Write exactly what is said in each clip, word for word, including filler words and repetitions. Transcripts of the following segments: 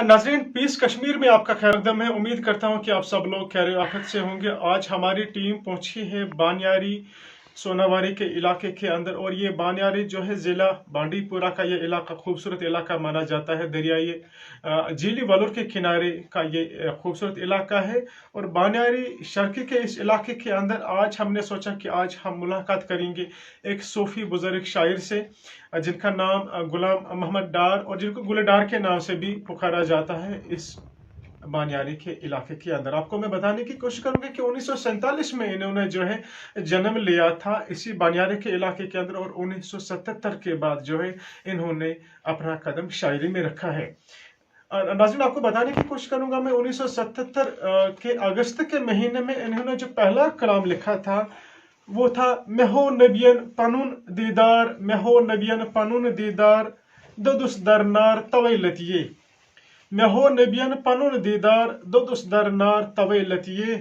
ناظرین، پیس کشمیر میں آپ کا خیر مقدم ہے۔ امید کرتا ہوں کہ آپ سب لوگ خیر عافیت سے ہوں گے۔ آج ہماری ٹیم پہنچی ہے بانیاری سوناواری کے علاقے کے اندر، اور یہ بانیاری جو ہے، ضلع بانڈی پورہ کا یہ علاقہ، خوبصورت علاقہ مانا جاتا ہے۔ دریائے، آ، جھیلی ولور کے کنارے کا یہ، آ، خوبصورت علاقہ ہے۔ اور بانیاری شرقی کے اس علاقے کے اندر آج ہم نے سوچا کہ آج ہم ملاقات کریں گے ایک صوفی بزرگ شاعر سے، آ، جن کا نام، آ، غلام محمد ڈار، اور جن کو گل ڈار کے نام سے بھی پکارا جاتا ہے اس بانیاری کے علاقے کے اندر۔ آپ کو میں بتانے کی کوشش کروں گا کہ انیس سو سینتالیس میں انہوں نے جو ہے، جنم لیا تھا اسی بانیاری کے علاقے کے اندر، اور انیس سو ستہتر کے بعد جو ہے، انہوں نے اپنا قدم شاعری میں رکھا ہے۔ آ، ناظرین، آپ کو بتانے کی کوشش کروں گا میں، انیس سو ستہتر، آ، کے اگست کے مہینے میں انہوں نے جو پہلا کلام لکھا تھا، وہ تھا، مےٚ ہو نبین پنُن دیدار، مےٚ ہو نبین پنُن دیدار، دوٚدُس درنار توے لتیے۔ مےٚ ہو نبین پنُن دیدار، دوٚدُس درنار توے لتیے۔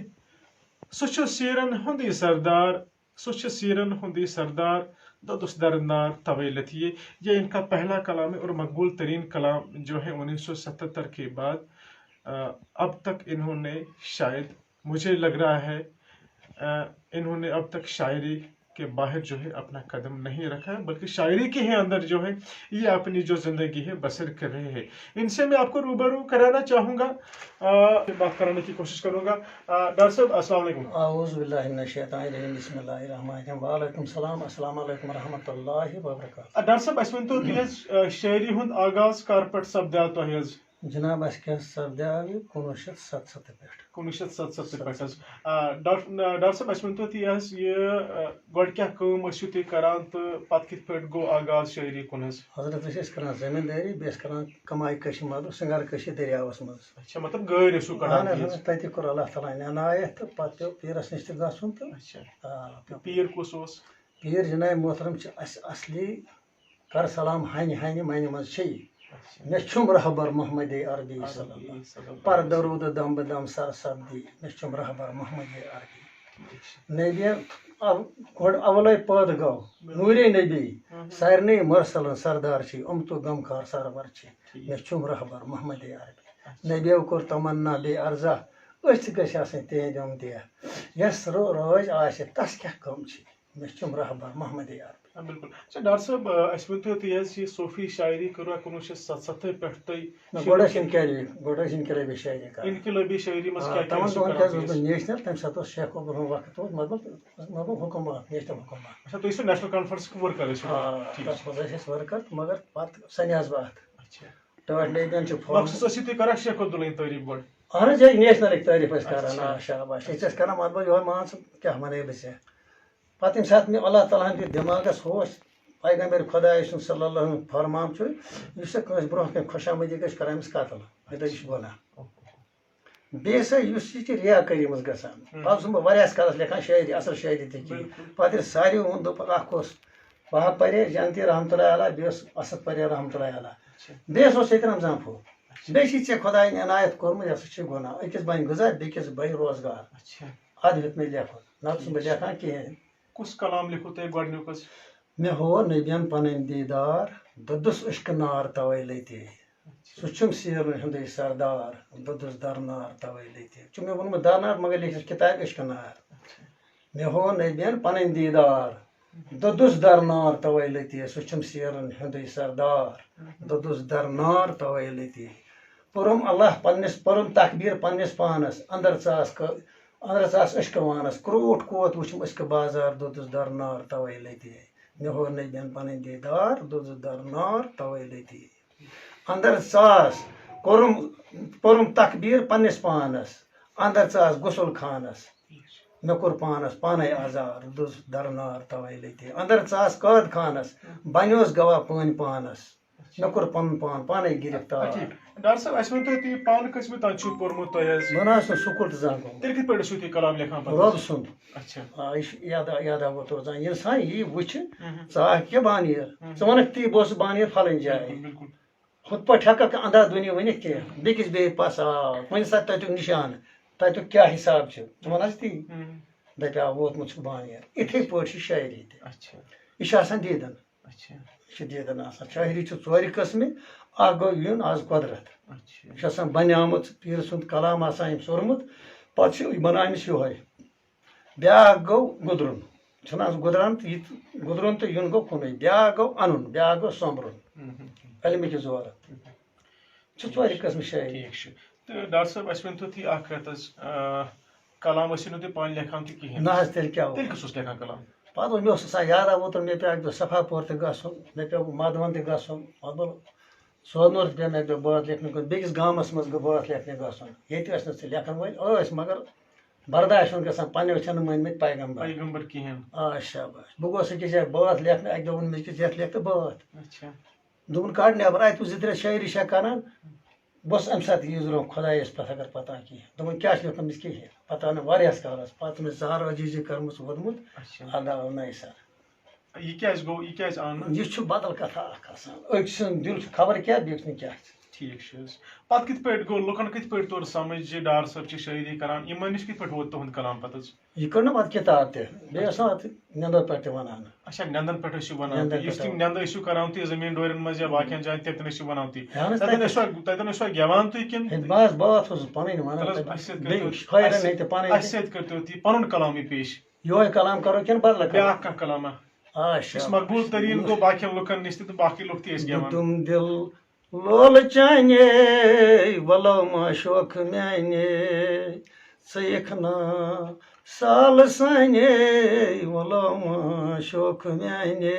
سُہ چھُ سیرن ہُندُے سردار، سُہ چھُ سیرن ہُندُے سردار، دوٚدُس درنار توے لتیے۔ یہ ان کا پہلا کلام ہے اور مقبول ترین کلام جو ہے انیس سو ستہتر کے بعد، آ، اب تک انہوں نے شاید، مجھے لگ رہا ہے، آ، انہوں نے اب تک شاعری کے باہر جو ہے اپنا قدم نہیں رکھا ہے، بلکہ شاعری کے ہی اندر جو ہے، یہ اپنی جو زندگی ہے بسر کر رہے ہیں۔ ان سے میں آپ کو روبرو کرانا چاہوں گا، آ، بات کرانے کی کوشش کروں گا۔ آ، ڈاکٹر صاحب، السلام علیکم۔ اعوذ باللہ من الشیطان الرجیم، بسم اللہ الرحمن الرحیم، وعلیکم السلام، السلام علیکم ورحمۃ اللہ وبرکاتہ۔ آ، ڈاکٹر صاحب، اسہِ ؤنۍ تو تُہۍ حظ، آ، شٲعری ہُنٛد آغاز کر پٮ۪ٹھ سپدیو تۄہہِ حظ؟ جناب، اسہِ کیٛاہ سپدیو یہِ کُنوُہ شیٚتھ ستستھ پٮ۪ٹھ۔ کُنوُہ شیٚتھ ستستھ پٮ۪ٹھ حظ۔ آ، ڈاکٹر، آ، ڈاکٹر صٲب، اسہِ ؤنۍ تو تُہۍ حظ یہِ، آ، گۄڈٕ کیٛاہ کٲم ٲسِو تُہۍ کران تہٕ پتہٕ کِتھ پٲٹھۍ گوٚو آغاز شٲعری کُن حظ؟ حضرت، أسۍ ٲسۍ کران زٔمیٖندٲری، بیٚیہِ ٲسۍ کران کمایہِ کٲشی، مطلب سِنگار کٲشی دٔریاوس منٛز۔ اچھا، مطلب گٲڑۍ ٲسِو کڑان اہن حظ، تیز؟ اہن حظ، تَتہِ کوٚر اللہ تعالیٰ ہن عنایت تہٕ پتہٕ پیوٚو پیٖرس نِش تہِ گژھُن تہٕ، اچھا۔ آ، پیوٚو۔ پیٖر کُس اوس؟ پیٖر جناب محترم چھِ اسہِ اصلی کر سلام ہنہِ ہنہِ منہِ منٛز چھے۔ اچھا۔ مےٚ چھُم رہبر محمد عربی عربی صلی اللہ۔ صلی اللہ پر علیہ وسلم۔ درود دم بہ دم سر سبدی، مےٚ چھُم رہبر محمد عربی۔ اچھا۔ نبی اب گۄڈٕ اولے پٲدٕ گوٚو، بالکل۔ نوٗرے نبی، ہاں، ہاں۔ سارنٕے مرسلن سردار چھے، اُمتُک غمخار سرور چھے۔ ٹھیٖک۔ مےٚ چھُم رہبر محمد عربی۔ اچھا۔ نبیو کوٚر تمنا بے عرضہ، أتھۍ گژھِ آسٕنۍ تِہنٛدِ اُمتیہ۔ یس رو رٲج آسہِ، تس کیٛاہ غم چھے؟ مےٚ چھُم رہبر محمد عربی۔ آ، بالکل۔ اچھا، ڈاکٹر صٲب، آ، اَسہِ ؤنۍ تو تُہۍ حظ، یہِ صوفی شاعری کٔروا کُنوُہ شیٚتھ ستستھے پٮ۪ٹھ تُہۍ نہ، شروع؟ گۄڈٕ ٲسۍ انقلابی، گۄڈٕ ٲسۍ انقلابی شاعری کران۔ انقلابی شاعری منٛز آ، کیٛاہ کیٛاہ تِمن ٲسِو دۄہن کران کیٛاہ اوس پیش؟ بہٕ نیشنل، تَمہِ ساتہٕ اوس شیخ الرحمان وقت اوس، مطلب، مطلب حکومت، نیشنل حکومت۔ اچھا، تُہۍ ٲسِو نیشنل کانفرنسُک ورکر ٲسِو؟ آ، ٹھیٖک۔ تَتھ منٛز ٲسۍ أسۍ ورکر، مگر پتہٕ سنیاس بہٕ اَتھ۔ اچھا۔ ٹٲٹھۍ نبین چھُ فارم۔ مقصد ٲسِو تُہۍ کران شیخ عبداللہٕنۍ تعریٖف گۄڈٕ؟ اہن حظ، یہِ نیشنلٕکۍ تعریٖف ٲسۍ کران، اچھا۔ آ، شاباش۔ أسۍ ٲسۍ کران، مطلب، یِہوٚے مان ژٕ، کیٛاہ وَنَے بہٕ ژےٚ۔ پتہٕ ییٚمہِ ساتہٕ مےٚ اللہ تعالیٰ ہن دیُت دٮ۪ماغس ہوش، پیغمبر خۄدایہِ سُنٛد صلی اللہ علیہ وسلم فرمان چھُ، یُس ژےٚ کٲنٛسہِ برونٛہہ کَنہِ خۄشامدی گژھِ، کَران أمِس قتل۔ مےٚ دوٚپ، یہِ چھُ گۄناہ۔ بیٚیہِ ہسا یُس یہِ چھِ ریا کٲری منٛز گژھان، ہُم۔ پَتہٕ اوسُس بہٕ واریاہَس کالَس لیکھان شٲعری، اَصٕل شٲعری تہِ کِہیٖنۍ۔ بِلکُل۔ پَتہٕ ییٚلہِ ساروِیو ووٚن، دوٚپُکھ، اَکھ اوس وہاب پرے جنتی رحمتہ اللہ علیہ، بیٚیہِ اوس اسد پرے رحمتہ اللہ علیہ۔ اچھا۔ بیٚیِس اوس ییٚتہِ رمضان پھوٚل۔ اچھا۔ بیٚیہِ چھِ ژےٚ خۄدایَن عنایت کوٚرمُت، یہِ ہسا چھِ گۄناہ۔ أکِس بَنہِ غذا، بیٚکِس بَنہِ روزگار۔ اچھا۔ اَدٕ ہیوٚت مےٚ لیکھُن، نَتہٕ چھُس بہٕ ٹھیٖک چھُ۔ لیکھان کِہیٖنۍ۔ کُس کلام لیکھوٕ تۄہہِ گۄڈٕنیُک حظ؟ مےٚ ہو نبین پنٕنۍ دیٖدار، دوٚدُس عشقہٕ نار توے لٔتی۔ اچھا۔ سُہ چھُم سیرن ہُنٛدُے سردار، دوٚدُس درنار توے لٔتی۔ چھُ مےٚ ووٚنمُت درنار، مگر لیکھِتھ کِتابہِ عشقہٕ نار۔ اچھا۔ مےٚ ہو نبین پنٕنۍ دیٖدار، دوٚدُس درنار توے لٔتی۔ سُہ چھُم سیرن ہُنٛدُے سردار، دوٚدُس درنار توے لٔتی۔ پوٚرُم اللہ پننِس، پوٚرُم تکبیر پننِس پانس، اندر ژاس کٲ-، اندر ژاس عشقہٕ وانس، کرٛوٗٹھ کوت وُچھُم عشقہٕ بازار، دوٚدُس درنار توے لٔتی۔ مےٚ ہو نبین پنٕنۍ دیٖدار، دوٚدُس درنار توے لٔتی۔ اندر ژاس، کوٚرُم، پوٚرُم تکبیر پننِس پانس، اندر ژاس غسل خانس، مےٚ کوٚر پانس پانے آزار، دوٚدُس درنار توے لٔتی۔ اندر ژاس قٲد خانس، بنیوس گواہ پٲنۍ پانس، مےٚ کوٚر پنُن پان پانے گرفتار۔ ٹھیٖک۔ ڈاکٹر صٲب، اَسہِ ؤنۍ تو، تُہۍ پانہٕ کٔژمہِ تام چھُو پوٚرمُت تۄہہِ حظ؟ بہٕ نہ حظ چھُس سکوٗل تہِ زانٛہہ گوٚمُت۔ تیٚلہِ کِتھ پٲٹھۍ ٲسِو تُہۍ کلام لیکھان پتہٕ؟ رۄب سُنٛد۔ اچھا۔ آ، یہِ چھُ یاد، یاد آو روزان۔ ییٚلہِ سا یہِ وٕچھِ، ہُم۔ ژٕ آکھ کیٛاہ بانیر؟ ہُم۔ ژٕ وَنکھ تی، بہٕ اوسُس بانیر پھلٲنۍ جایہِ۔ بِلکُل، بِلکُل۔ ہُتھ پٲٹھۍ ہٮ۪ککھ نہٕ انداز دُنیا ؤنِتھ کینٛہہ۔ بیٚکِس بیٚیہِ پَس آو، کُنہِ ساتہٕ تَتیُک نِشانہٕ، تَتیُک کیٛاہ حِساب چھُ، ژٕ وَن حظ تی۔ ہُم۔ دَپہِ آو ووتمُت چھُکھ بانیر۔ یِتھَے پٲٹھۍ چھِ شٲعری تہِ۔ اچھا۔ یہِ چھُ آسان دیٖدَن۔ اچھا۔ یہِ چھُ دیٖدَن آسان۔ شٲعری چھِ ژورِ قٕسمہِ، اَکھ گوٚو یُن، آز قۄدرت۔ اچھا۔ یہِ چھُ آسان بنیومُت، پیٖرٕ سُنٛد کلام آسان أمۍ سوٗرمُت، پتہٕ چھُ یہِ بنان أمِس یِہوٚے۔ بیٛاکھ گوٚو گُدرُن، چھُنہٕ آز گُدران تہٕ یہِ تہِ، گُدرُن تہٕ یُن گوٚو کُنُے، بیٛاکھ گوٚو اَنُن، بیٛاکھ گوٚو سۄمبرُن، مہم۔ علمہٕ کہِ زورٕ۔ چھِ ژورِ قٕسمہٕ شٲعری۔ ٹھیٖک چھُ۔ تہٕ ڈاکٹر صٲب، اَسہِ ؤنۍ تو تُہۍ اَکھ کَتھ حظ، آ، کلام ٲسِو نہٕ تُہۍ پانہٕ لیکھان تہِ کِہیٖنۍ؟ نہ حظ، تیٚلہِ کیٛاہ اوس؟ تیٚلہِ کُس اوس لیکھان کلام؟ پَتہٕ اوس، مےٚ اوس آسان یادہ اوترٕ، مےٚ پیوٚو اَکہِ دۄہ صفا پور تہِ گژھُن، مےٚ پیوٚو مادوَن تہِ گژھُن، مطلب سوزنور تہِ پیوٚو مےٚ اَکہِ دۄہ بٲتھ لیکھنہِ گژھُن، بیٚکِس گامَس منٛز گوٚو بٲتھ لیکھنہِ گژھُن۔ ییٚتہِ ٲسۍ نہٕ سُہ لیکھَن وٲلۍ، ٲسۍ مگر برداش اوس گژھان، پنٛنیو چھِنہٕ مٲنۍمٕتۍ پیغمبر۔ پیغمبر کِہیٖنۍ۔ آ، شاباش۔ بہٕ گوس أکِس جایہِ بٲتھ لیکھنہِ، اَکہِ دۄہ ووٚن مےٚ أکِس، "یَتھ لیکھ تہٕ بٲتھ۔" اچھا۔ دوٚپُن، "کَڑ نٮ۪بر، اَتہِ وۄنۍ زٕ ترٛےٚ شٲعری چھا کَران؟" بہٕ اوسُس اَمہِ ساتہٕ یہِ ضرورت خۄدایَس پَتھ اگر پَتہ کِہیٖنۍ۔ دوٚپُن، "کیٛاہ چھِ لیوٚکھمُت أمِس کِہیٖنۍ؟" پَتہ نہٕ، واریاہَس کالَس۔ پَتہٕ مےٚ زارٕ عزیٖزی کٔرمٕژ، ووٚنمُت، اچھا۔ "اَدٕ آو نَیہِ سَرٕ۔" یہِ کیٛازِ گوٚو، یہِ کیٛازِ آو نہٕ؟ یہِ چھُ بدل کَتھا اَکھ آسان۔ أکۍ سُنٛد دِل چھُ خبر کیٛاہ، بیٚکۍ سُنٛد کیٛاہ چھُ۔ ٹھیٖک چھُ حظ۔ پَتہٕ کِتھ پٲٹھۍ گوٚو، لُکَن کِتھ پٲٹھۍ توٚر سَمٕجھ زِ ڈار صٲب چھِ شٲعری کَران؟ یِمَن نِش کِتھ پٲٹھۍ ووت تُہُنٛد کلام پَتہٕ حظ؟ یہِ کٔر نہٕ پَتہٕ کِتاب تہِ۔ بیٚیہِ ٲس نہٕ اَتھ نٮ۪نٛدو پٮ۪ٹھ تہِ وَنان۔ اچھا، نٮ۪نٛدَن پٮ۪ٹھ ٲسِو وَنان نٮ۪نٛدَن تُہۍ؟ یُس پٮ۪ٹھ تِم وَنان۔ نٮ۪نٛدٕ ٲسِو کَران تُہۍ زٔمیٖن ڈورٮ۪ن منٛز یا باقیَن جایَن، تَتٮ۪ن ٲسِو وَنان تُہۍ؟ اَہَن حظ، تَتٮ۪ن تَتہِ ٲسوا، تَتٮ۪ن ٲسوا گٮ۪وان تُہۍ کِنہٕ؟ ہے، بَس، بہٕ اوسُس پَنٕنۍ وَنان، تَلہٕ حظ، تَتہِ اَسہِ سۭتۍ بیٚیہِ کٔرۍتو، شٲعرَن اَسہِ ہٕنٛدۍ تہِ پَنٕنۍ تہِ۔ اَسہِ سۭتۍ کٔرۍتو تُہۍ پَنُن کلامٕے پیش۔ یِہوٚے کلام کَرو کِنہٕ بدل کلام؟ بیٛاکھ کانٛہہ کلامہ؟ آ، یُس شاباش۔ مقبوٗل تریٖن گوٚو باقیَن لُکَن نِش تہِ تہٕ باقٕے لُکھ تہِ ٲسۍ گٮ۪وان۔ دیُتُم دِل لولہٕ چانے، وَلو ما شوخ میٛانے، ژٕ یِکھ نا سالہٕ سانے، وَلو ما شوخ میٛانے۔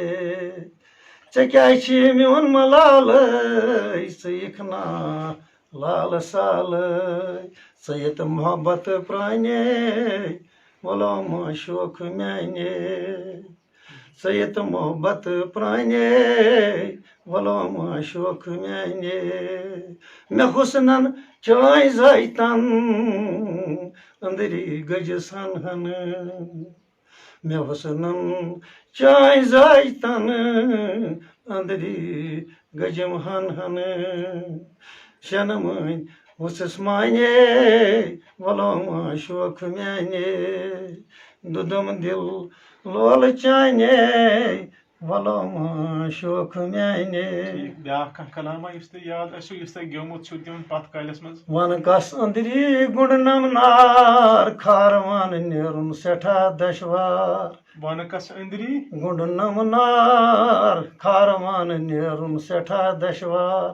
ژےٚ کیٛازِ چھِ میون ملالٕے، ژٕ یِکھ نا لالہٕ سالٕے، ژٕ یِتھ محبت پرٛانے، وَلو ما شوخ میٛانے۔ ژٕ یِتھ محبت پرٛانے، وَلو ما شوخ میٛانے۔ مےٚ حُسنَن چٲنۍ زٲے تَن، أنٛدری گٔجِس ہَن ہَنہٕ۔ مےٚ حُسنَن چٲنۍ زٲے تَن، أنٛدری گٔجِم ہَن ہَنہٕ۔ شٮ۪نہٕ مٔنٛدۍ وٕژھٕس مانے، وَلو ما شوخ میٛانے۔ دُدُم دِل لولہٕ چانے، وَلو ما شوخ میٛانے۔ ٹھیٖک، بیٛاکھ کانٛہہ کلامہ یُس تۄہہِ یاد آسیو، یُس تۄہہِ گیومُت چھُو تِمن پتھ کالٮ۪س منٛز؟ وَنہٕ کَس أنٛدری گُنٛڈ نَم نار، کھار وَنہٕ نیرُن سٮ۪ٹھاہ دَشوار۔ وَنہٕ کَس أنٛدری؟ گُنٛڈ نَم نار، کھار وَنہٕ نیرُن سٮ۪ٹھاہ دَشوار۔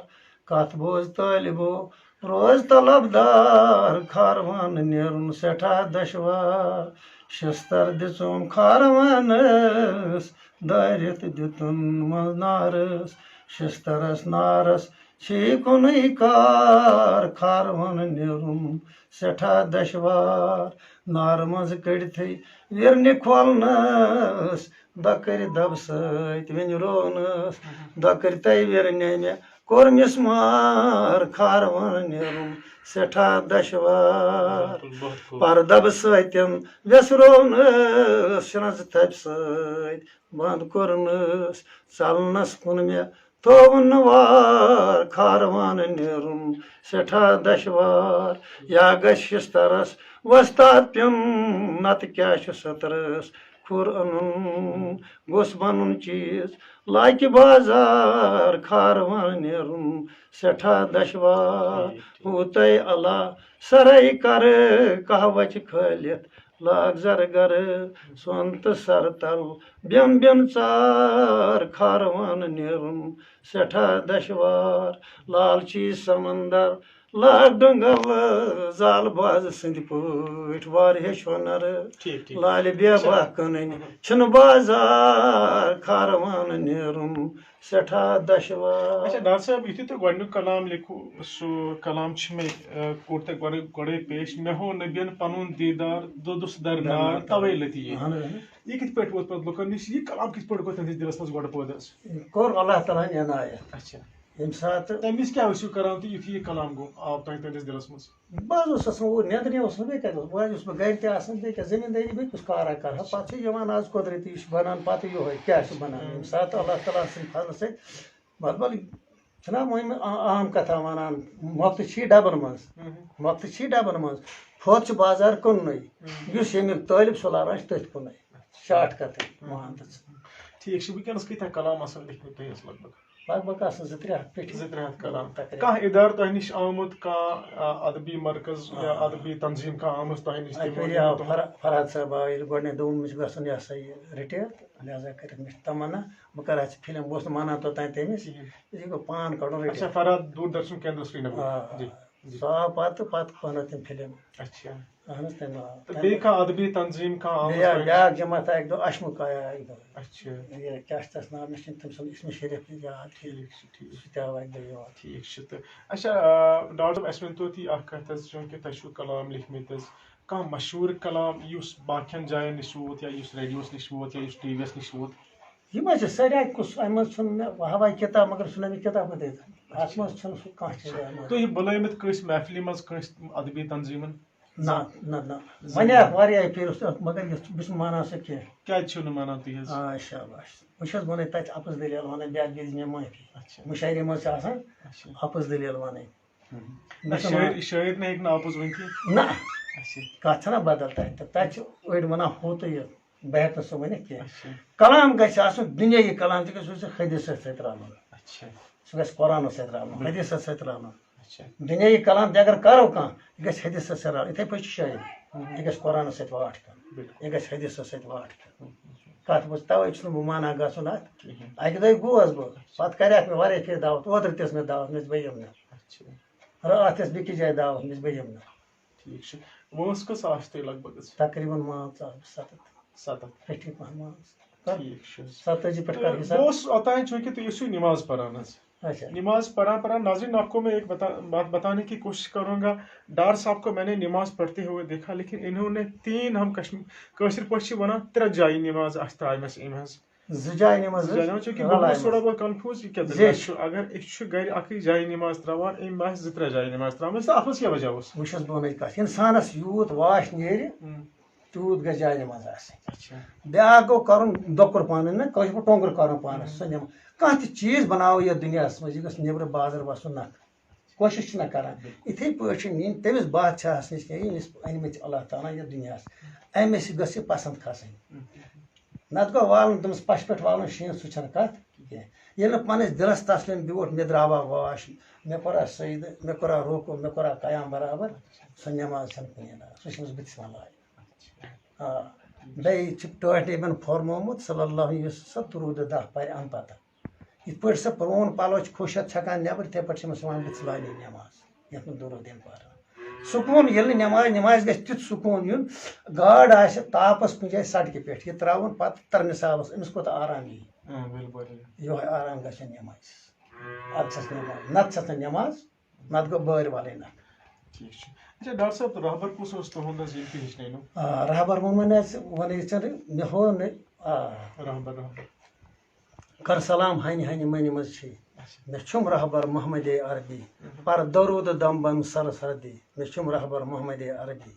کَتھ بوز طٲلبو، روز طلبدار، کھار وَنہٕ نیرُن سٮ۪ٹھاہ دَشوار۔ شِستَر دِژٕم کھار وَنَس، دٲرِتھ دیُتُن منٛز نارَس۔ شِستَرَس نارَس چھِ کُنُے کار، کھار وَنہٕ نیرُن سٮ۪ٹھاہ دَشوار۔ نارٕ منٛز کٔڑتھٕے وِرنہِ کھولنَس، دَکٕرِ دَبہٕ سۭتۍ وِنہِ روونَس۔ دَکٕرِ تَے وِرنہِ مےٚ کوٚر مِسمار، کھار وَنہٕ نیرُن سٮ۪ٹھاہ دَشوار۔ بِلکُل، بِلکُل۔ پَردَبہٕ سۭتۍ وٮ۪سروونَس، شِنَس تھَپہِ سۭتۍ بنٛد کوٚرنَس۔ ژَلنَس کُن مےٚ تھووُن نہٕ وار، کھار وَنہٕ نیرُن سٮ۪ٹھاہ دَشوار۔ یا گژھِ شِستَرَس وۄستاد پیوٚن، نَتہٕ کیٛاہ چھُ سٕترَس کھُر اَنُن؟ گوٚژھ بَنُن چیٖز لاکہِ بازار، کھار وَنہٕ نیرُن سٮ۪ٹھاہ دَشوار۔ ٹھیٖک، ٹھیٖک۔ ہوٗتَے اللہ سَرَے کَرٕ، قہوَچہِ کھٲلِتھ لاگ زَرٕ گَرٕ۔ سۄن تہٕ سَرٕ تَل بیوٚن بیوٚن ژار، کھار وَنہٕ نیرُن سٮ۪ٹھاہ دَشوار۔ لالچی سمندر لاگ ڈۄنگل، زال باز سٕنٛدۍ پٲٹھۍ وار ہیٚچھ ہُنر۔ ٹھیٖک، ٹھیٖک۔ لالہِ بے اچھا۔ بہہ کٕنٕنۍ چھِنہٕ بازار، کھار وَنہٕ نیرُن سٮ۪ٹھاہ دَشوار۔ اچھا، ڈاکٹر صٲب، یُتھُے تۄہہِ گۄڈٕنیُک کلام لیکھوُ، سُہ کلام چھُ مےٚ، آ، کوٚر تۄہہِ گۄڈٕ، گۄڈَے پیش، "مےٚ ہوو نبیَن پَنُن دیٖدار، دوٚدُس درنار، درنار۔ تَوَے لٔتی یہِ۔" اہن حظ۔ یہِ کِتھ پٲٹھۍ ووت پَتہٕ لُکَن نِش؟ یہِ کلام کِتھ پٲٹھۍ گوٚو تُہٕنٛدِس دِلَس منٛز گۄڈٕ پٲدٕ حظ؟ یہِ کوٚر اللہ تعالیٰ ہَن عنایت۔ اچھا۔ ییٚمہِ ساتہٕ تَمہِ وِزِ کیٛاہ ٲسِو کران تُہۍ یُتھُے یہِ کلام گوٚو، آو تۄہہِ تُہٕنٛدِس دِلَس منٛز؟ بہٕ حظ اوسُس آسان اوٗرۍ، نیٚنٛدرِ اوسُس نہٕ، بیٚیہِ کَتہِ اوسُس؟ بہٕ حظ اوسُس بہٕ گَرِ تہِ آسان، بیٚیہِ کیٛاہ زٔمیٖندٲری، بیٚیہِ کُس کارا کَرٕ ہا؟ پَتہٕ چھُ یِوان آز قۄدرٔتی، یہِ چھُ بَنان پَتہٕ یِہوٚے، کیٛاہ چھُ بَنان؟ اۭں۔ ییٚمہِ ساتہٕ اللہ تعالیٰ سٕنٛدِ فضلہٕ سۭتۍ، مطلب، چھِنہ وۄنۍ عا-، عام کَتھا وَنان، مۄختہٕ چھی ڈَبَن منٛز، اۭں۔ مۄختہٕ چھی ڈَبَن منٛز، پھوٚت چھُ بازار کٕننُے، اۭں۔ یُس ییٚمیُک طٲلب سُہ لاران چھُ تٔتھۍ کُنُے، شارٹ کَٹٕے، اۭں۔ وَنان تہٕ ژٕ۔ ٹھیٖک چھُ، وٕنکیٚنَس کۭتیٛاہ کلام آسَن لیکھمٕتۍ تۄہہِ حظ لگ بگ؟ لگ بگ آسن زٕ ترٛےٚ ہتھ پیٹھی۔ زٕ ترٛےٚ ہتھ کلام۔ تقریباً۔ کانٛہہ ادارٕ تۄہہِ نِش آمُت، کانٛہہ آ، ادبی مرکز یا آ۔ ادبی تنظیٖم کانٛہہ آمٕژ تۄہہِ نِش؟ اَکہِ تِمو ؤرۍ یہِ آو ووٚنمُت؟ فرح- فرحت صٲب آو ییٚلہِ گۄڈٕنیتھ دوٚپُن مےٚ چھُ گژھُن یہِ ہسا یہِ رِٹیر، لہذا کٔرِتھ مےٚ چھِ تمنا بہٕ کرٕ ہا ژےٚ فِلم۔ بہٕ اوسُس نہٕ مانان توٚتام تٔمِس، کِہیٖنۍ۔ یہِ گوٚو پان کڑُن اچھا، رِٹیر۔ فرحت دوٗردرشن کیندرس سرینگر۔ آ، جی، جی۔ سُہ آو پتہٕ، پتہٕ بنٲو تٔمۍ فِلم۔ اچھا۔ اہن حظ، تٔمۍ آو۔ تہٕ بیٚیہِ کانٛہہ ادبی تنظیٖم کانٛہہ آمٕژ بیٚیہِ آو تۄہہِ نِش؟ بیٛاکھ جماعت آیہِ اکہِ دۄہ، اشمُک آیا اکہِ دۄہ۔ اچھا۔ یہِ کیٛاہ چھِ تَس ناو؟ مےٚ چھُنہٕ تٔمۍ سُنٛد اسمِ شریف تہِ یاد کینٛہہ۔ ٹھیٖک چھُ، ٹھیٖک۔ سُہ تہِ آو اَکہِ دۄہ یور۔ ٹھیٖک چھُ۔ تہٕ اچھا، آ، ڈاکٹر صٲب، اَسہِ ؤنۍ تو تُہۍ اَکھ کَتھ حظ، چوٗنٛکہِ تۄہہِ چھُو کلام لیکھمٕتۍ حظ، کانٛہہ مشہوٗر کلام یُس باقین جاین نِش ووت یا یُس ریڈیوس نِش ووت یا یُس ٹی وی یس نِش ووت؟ یِم حظ چھِ سٲری اَتہِ کُس، اَمہِ منٛز چھُنہٕ مےٚ وہاہ وہاہ کِتاب، مگر سُہ نہ مےٚ کِتاب مَتہٕ اَتہِ۔ اَتھ منٛز چھُنہٕ سُہ کانٛہہ چیٖز اَتھ منٛز۔ تُہۍ بُلٲومٕتۍ کٲنٛسہِ محفلہِ منٛز کٲنٛسہِ ادبی تنظیٖمن؟ نہ، نہ، نہ۔ زٕ وۄنۍ آکھ واریاہ پھِرِ اوس اَتھ، مگر یَتھ چھُ، بہٕ چھُس نہٕ مانان سُہ کینٛہہ۔ کیٛازِ چھِو نہٕ مانان تُہۍ حظ؟ آ، شاباش۔ بہٕ چھُس وَنان تَتہِ اَپُز دٔلیٖل وَنان، بیٛاکھ دِژ مےٚ معٲفی۔ اچھا۔ مُشاعرِ منٛز چھِ آسان اچھا۔ اَپُز دٔلیٖل وَنٕنۍ۔ ہُم۔ مےٚ نہ، چھُ شٲعر، وَنان شٲعر نہٕ ہیٚکہِ نہٕ اَپُز ؤنِتھ کینٛہہ۔ نہ، اچھا۔ کَتھ چھَنہ بدل تَتہِ تہٕ؟ تَتہِ چھِ أڑۍ وَنان ہُہ تہٕ یہِ۔ بہٕ ہٮ۪کہٕ نہٕ سُہ ؤنِتھ کینٛہہ۔ اچھا۔ کلام گژھِ آسُن دُنیٲیی کلام، تہِ گژھِ سُہ حدیثس سۭتۍ رَلُن۔ اچھا۔ سُہ گژھِ قرآنس سۭتۍ رَلُن، بِلکُل۔ حدیثس سۭتۍ رَلُن۔ اچھا۔ دُنیٲیی کلام تہِ اگر کرو کانٛہہ، یہِ گژھِ حدیثس سۭتۍ رَلُن۔ یِتھَے پٲٹھۍ چھِ شٲعری۔ ہُم۔ یہِ گژھِ قرآنس سۭتۍ واٹھ کَرُن۔ بِلکُل۔ یہِ گژھِ حدیثس سۭتۍ واٹھ کَرُن۔ ہُم۔ کَتھ بوٗز، تَوَے چھُس نہٕ بہٕ مانان گژھُن اَتھ۔ کِہیٖنۍ۔ اَکہِ دۄہہِ گوس بہٕ، پَتہٕ کَریکھ مےٚ واریاہ پھِرِ دعوت، اوترٕ تہِ ٲس مےٚ دعوت، مےٚ ٲس بہٕ یِم نہٕ۔ اچھا۔ راتھ ٲس بیٚکِس جایہِ دعوت، مےٚ ٲس بہٕ یِم نہٕ۔ ٹھیٖک چھُ۔ وٲنٛس کٔژ آسہِ تۄہہِ لگ بگ حظ؟ تقریباً وٲنٛس آسہٕ بہٕ ستتھ۔ ستتھ۔ پیٚٹھی پہم وٲنٛس۔ ٹھیٖک چھُ حظ۔ ستٲجی پٮ۪ٹھ کر تہٕ حساب۔ بہٕ اوسُس اوٚتام چوٗنٛکہِ تُہۍ ٲسِو نماز پران حظ۔ اچھا۔ نماز پران پران، ناظرین، آپ کو میں ایک بتا-، بات بتانے کی کوشش کروں گا۔ ڈار صاحب کو میں نے نماز پڑھتے ہوئے دیکھا، لیکن انہوں نے تین، ہم کشم-، کٲشِر پٲٹھۍ چھِ ونان ترٛےٚ جایہِ نماز اَتھ ترٛایمَس أمۍ حظ۔ زٕ جایہِ نِمَژ زٕ حظ، جایہِ نِمَژ، چوٗنٛکہِ بہٕ گوٚوُس رَلایمَژ۔ تھوڑا بہت کنفیوز، یہِ کیٛاہ زِ دٔلیٖل چھُ؟ اگر أسۍ چھِ گرِ اَکٕے جایہِ نِماز ترٛاوان، أمۍ آسہِ زٕ ترٛےٚ جایہِ نِماز ترٛاومٕژ، تہٕ اَتھ منٛز کیٛاہ وجہ اوس؟ وٕچھ حظ، بہٕ وَنَے کَتھ، اِنسانَس یوٗت واش نیرِ، ہُم۔ تیوٗت گژھِ جایہِ نِماز آسٕنۍ۔ اچھا۔ بیٛاکھ گوٚو کَرُن دۄکُر پانہٕ، نہ کٲشِر پٲٹھۍ ٹۄنٛگُر کَرُن پانَس، ہُم۔ سُہ نِم-، کانٛہہ تہِ چیٖز بَناوو یَتھ دُنیاہَس منٛز، یہِ گژھِ نیٚبرٕ بازر وَسُن نَکھٕ۔ کوٗشِش چھِنہ کَران۔ بِلکُل۔ یِتھَے پٲٹھۍ چھِ نِنۍ تٔمِس بادشاہَس نِش کینٛہہ، ییٚمِس أنۍ مٕتۍ چھِ اللہ تعالیٰ ہَن یَتھ دُنیاہَس، اَمہِ سۭتۍ گژھِ یہِ پَسنٛد کھَسٕنۍ۔ نَتہٕ گوٚو والُن تٔمِس پَشہِ پٮ۪ٹھ والُن شیٖن، سُہ چھَنہٕ کَتھ کینٛہہ۔ ییٚلہِ نہٕ پَنٕنِس دِلَس تَسلیم بیوٗٹھ، مےٚ درٛاوا واش، مےٚ کوٚرا سجدٕ، مےٚ کوٚرا رُکوٗع، مےٚ کوٚرا قیام برابر، سۄ نٮ۪ماز چھَنہٕ کُنی نہ، سۄ چھِ أمِس بٕتھِس منٛز لایق۔ آ، بیٚیہِ چھِ ٹٲٹھۍ نبیَن فرمومُت صلی اللہ علیہ وسلم، یُس سۄ درود دَہ پَرِ اَمہِ پَتہٕ۔ یِتھ پٲٹھۍ سۄ پرٛون پَلو چھِ خۄشک چھَکان نٮ۪بر، تِتھَے پٲٹھۍ چھِ أمِس یِوان بٕتھِس لاگٕنۍ نٮ۪ماز، یَتھ منٛز درود یِم پَران۔ سکوٗن ییٚلہِ نہٕ نٮ۪ماز، نٮ۪مازِ گژھِ تیُتھ سکوٗن یُن، گاڈ آسہِ تاپَس کُنہِ جایہِ سڑکہِ پٮ۪ٹھ، یہِ ترٛاوُن پَتہٕ تَرنہِ صاحبَس، أمِس کوٗتاہ آرام یی؟ اۭں، بِلکُل۔ یِہوٚے آرام گژھِ نٮ۪مازِ۔ اَدٕ چھَس نٮ۪ماز، نَتہٕ چھَس نہٕ نٮ۪ماز، نَتہٕ گوٚو بٲرۍ وَلٕنۍ نَکھ۔ ٹھیٖک چھُ۔ اچھا، ڈاکٹر صٲب، رہبر کُس اوس تُہُنٛد حظ، ییٚمہِ کہِ ہیٚچھنٲونو؟ آ، رہبر ووٚنمَے نہ حظ، وَنے ژےٚ، مےٚ ہو نہٕ، آ۔ رہبر، رہبر۔ کر سلام ہنہِ ہنہِ منہِ منٛز چھے۔ اچھا۔ مےٚ چھُم رہبر محمد عربی۔ مہم۔ پر درود دم بم سر سردی۔ مےٚ چھُم رہبر محمد عربی۔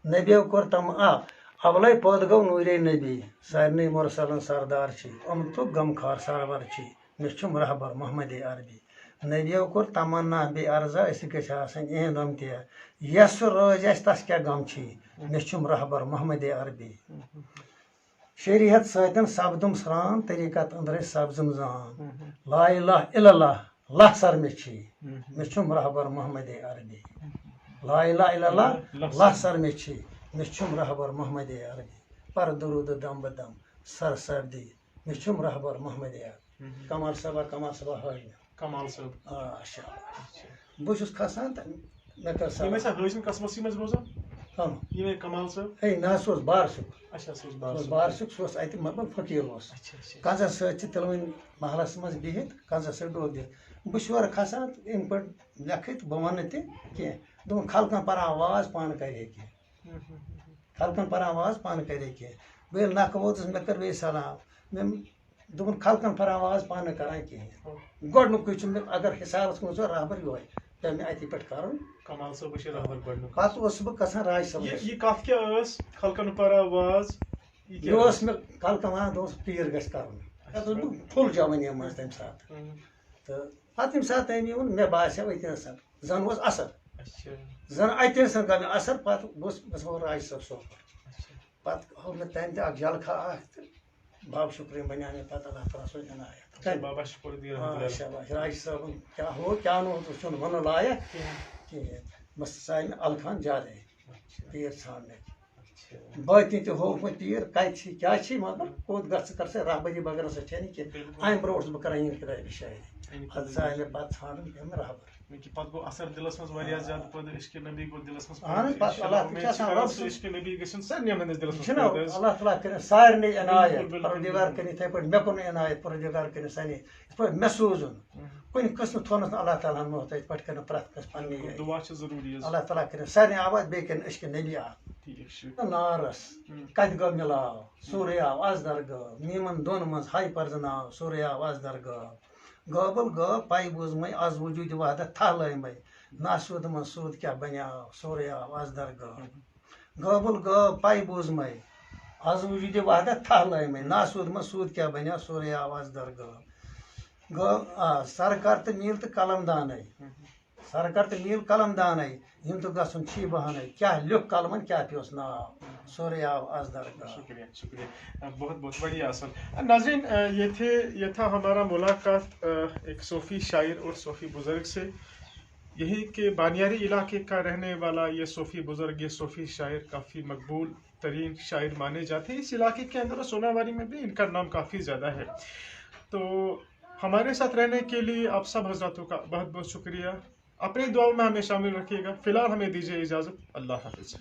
نبیو کوٚر تم آ، اولے پٲدٕ گوٚو نوٗرے نبی۔ سارنٕے مرسلن سردار چھے۔ اُمتُک غمخار سرور چھے۔ مےٚ چھُم رہبر محمد عربی۔ نبیو کوٚر تمنا بے عرضا، أسۍ گژھِ آسٕنۍ اِہِنٛد اُمتیا۔ یَس سُہ رٲضۍ آسہِ، تس کیٛاہ غم چھے۔ مےٚ چھُم رہبر محمد عربی۔ مہم۔ شریعت سۭتٮ۪ن سپدُم سران، طریقت أنٛدرے سپزُم زان۔ مہم۔ لا الہ الا اللہ، لہ سر مےٚ چھی۔ مہم۔ مےٚ چھُم رہبر محمد عربی۔ مہم۔ لا الہ الا اللہ، لہ لہ سر۔ سر مےٚ چھی۔ مےٚ چھُم رہبر محمد عربی۔ پر درود دم بدم، سر سردی۔ مےٚ چھُم رہبر محمد عربی۔ مہم۔ کمال صٲبا، کمال صٲبا ہٲوۍ مےٚ۔ کمال صٲب۔ آ، اچھا۔ اچھا۔ بہٕ چھُس کھسان تہٕ مےٚ کٔر یِم سوال۔ ٲسیا حٲجِن قسمس منٛز روزان؟ کم؟ یِم ہے کمال صٲب۔ ہے، نہ، سُہ اوس بار صٲب۔ اچھا، سُہ اوس بار سُہ اوس صٲب۔ بار صٲب، سُہ اوس اَتہِ مطلب فقیٖر اوس۔ اچھا، اچھا۔ کنزس سۭتۍ چھِ تِلوٕنۍ محلس منٛز بِہِتھ، کنزس سۭتۍ ڈوٚل دِتھ۔ بہٕ چھُس یورٕ کھسان، یِم پٲٹھۍ لیکھٕتۍ، بہٕ وَنہٕ نہٕ تہِ کینٛہہ۔ دوٚپُن، خلقن پران واز، پانہٕ کرِ ہے کینٛہہ۔ ہُم، ہُم، ہُم، ہُم۔ خلقن پران واز، پانہٕ کرِ ہے کینٛہہ۔ بہٕ ییٚلہِ نکھٕ ووتُس، مےٚ کٔر بیٚیہِ سلام۔ مےٚ دوٚپُن، خلقن پھراو آواز پانہٕ کران کِہیٖنۍ۔ ہُم۔ گۄڈٕنیُکُے چھُ مےٚ، اگر حسابَس منٛز چھُ رہبر یِہوٚے، پیوٚو مےٚ اَتی پٮ۪ٹھ کَرُن۔ کمال صٲبَس چھُ رہبر گۄڈٕنیُک۔ پَتہٕ اوسُس بہٕ گژھان راج صٲبَس یہِ، نِش۔ یہِ کَتھ کیٛاہ ٲس؟ خلقن پھراو آواز، یہِ یہِ کیٛاہ اوس ٲس؟ مےٚ خلقن وَنان، دوٚپُن، پیٖر گژھِ کَرُن۔ اچھا۔ اَتھ اوس بہٕ فُل جوٲنی منٛز تَمہِ ساتہٕ۔ ہُم۔ تہٕ پَتہٕ ییٚمہِ ساتہٕ تٔمۍ یہِ ووٚن، مےٚ باسیو أتی نَسَن، زَن اوس اَثر۔ اچھا۔ زَن اَتہِ نَسَن گوٚو مےٚ اَثر، پَتہٕ گوٚژھ مےٚ سا راج صٲب سُنٛد۔ اچھا۔ پَتہٕ ہوو مےٚ تَمہِ تہِ اَکھ جلکھا اَکھ تہٕ باب شکرین بنیٛانے پتہٕ اللہ تعالیٰ سٕنٛز عنایت۔ اچھا، بابا شکر الدین رحمتہ اللہ۔ ماشاء اللہ، راج صٲبُن کیٛاہ ہو کیٛاہ نہٕ اوس، سُہ چھُنہٕ وَنُن لایق کینٛہہ۔ کِہیٖنۍ۔ مستہٕ سامہِ الخان زیادَے۔ اچھا، تیٖر ژھانٛڈنٕکۍ۔ اچھا۔ باطنی تہِ ہووُکھ وۄنۍ تیٖر کَتہِ چھِ کیٛاہ چھِ، مطلب کوٚت گژھٕ کر سا، رہبری بغٲر ہسا چھےٚ نہٕ کینٛہہ۔ بِلکُل۔ اَمہِ برونٛٹھ اوسُس بہٕ کران یِہِنٛدِ کِتابہِ شٲعری۔ یعنی اَدٕ سا آیہِ مےٚ پَتہٕ ژھانٛڈُن تِم رہبر۔ یعنی کہِ پَتہٕ گوٚو اثر دِلَس منٛز واریاہ زیادٕ پٲدٕ، عشق نبی گوٚو دِلَس منٛز اہن حظ، پٲدٕ۔ پَتہٕ اللہ تعالیٰ چھُ اِنشاءاللہ آسان اُمید چھِ کران رب سُہ سُنٛد۔ عشق نبی گژھِ سارنٕے ہٕنٛدِس دِلَس منٛز چھُنہ پٲدٕ حظ۔ اللہ تعالیٰ کٔرِنۍ سارنٕے عنایت، بِلکُل، بِلکُل۔ پروردگار کٔرِنۍ یِتھَے پٲٹھۍ مےٚ کوٚرُن عنایت، پروردگار کٔرِنۍ سانہِ یِتھ پٲٹھۍ مےٚ سوٗزُن۔ مم۔ کُنہِ قٕسمہٕ تھوٚونَس نہٕ اللہ تعالیٰ ہَن محتاج، یِتھ پٲٹھۍ کٔرِنۍ پرٛٮ۪تھ کٲنٛسہِ پَننہِ بِلکُل، یٲرۍ۔ دُعا چھِ ضروٗری حظ۔ اللہ تعالیٰ کٔرِنۍ سارنٕے آباد، بیٚیہِ کٔرِنۍ عشق نبی آباد۔ ٹھیٖک چھُ۔ نارس ہم۔ کتہِ گٲو مِلاو؟ سورُے آو از درگاہ۔ میٖمن دۄن منٛز ہاے پرزناو، سورُے آو از درگاہ۔ گٲبل گٲو پاے بوٗزمَے، از وجوٗدِ وحدت تھل ٲمَے۔ ناسوٗد منٛز سوٗد کیٛاہ بنیاو؟ سورُے آو از درگاہ۔ گٲبل گٲو پاے بوٗزمَے، از وجوٗدِ وحدت تھل ٲمَے۔ ناسوٗد منٛز سوٗد کیٛاہ بنیاو؟ سورُے آو از درگاہ۔ گٲو آ، سرکار تہٕ میٖل تہٕ قلم دانے۔ سرکار تہٕ میٖل قلم دانے، یِم تہٕ گژھُن چھی بہانے۔ کیٛاہ لیوٚکھ قلمن، کیٛاہ پیوس ناو؟ سورُے آو از درگاہ۔ شکریہ، شکریہ۔ آ، بہت، بہت بڑھیا اصل۔ آ، ناظرین، آ، یہ تھے، یہ تھا ہمارا ملاقات، آ، ایک صوفی شاعر اور صوفی بزرگ سے۔ یہی کہ بانیاری علاقے کا رہنے والا یہ صوفی بزرگ، یہ صوفی شاعر کافی مقبول ترین شاعر مانے جاتے ہیں۔ اس علاقے کے اندر اور سوناواری میں بھی ان کا نام کافی زیادہ ہے۔ تو ہمارے ساتھ رہنے کے لیے آپ سب حضراتوں کا بہت بہت شکریہ۔ اپنی دعاؤں میں ہمیں شامل رکھیے گا۔ فی الحال ہمیں دیجیے اجازت۔ اللہ حافظ۔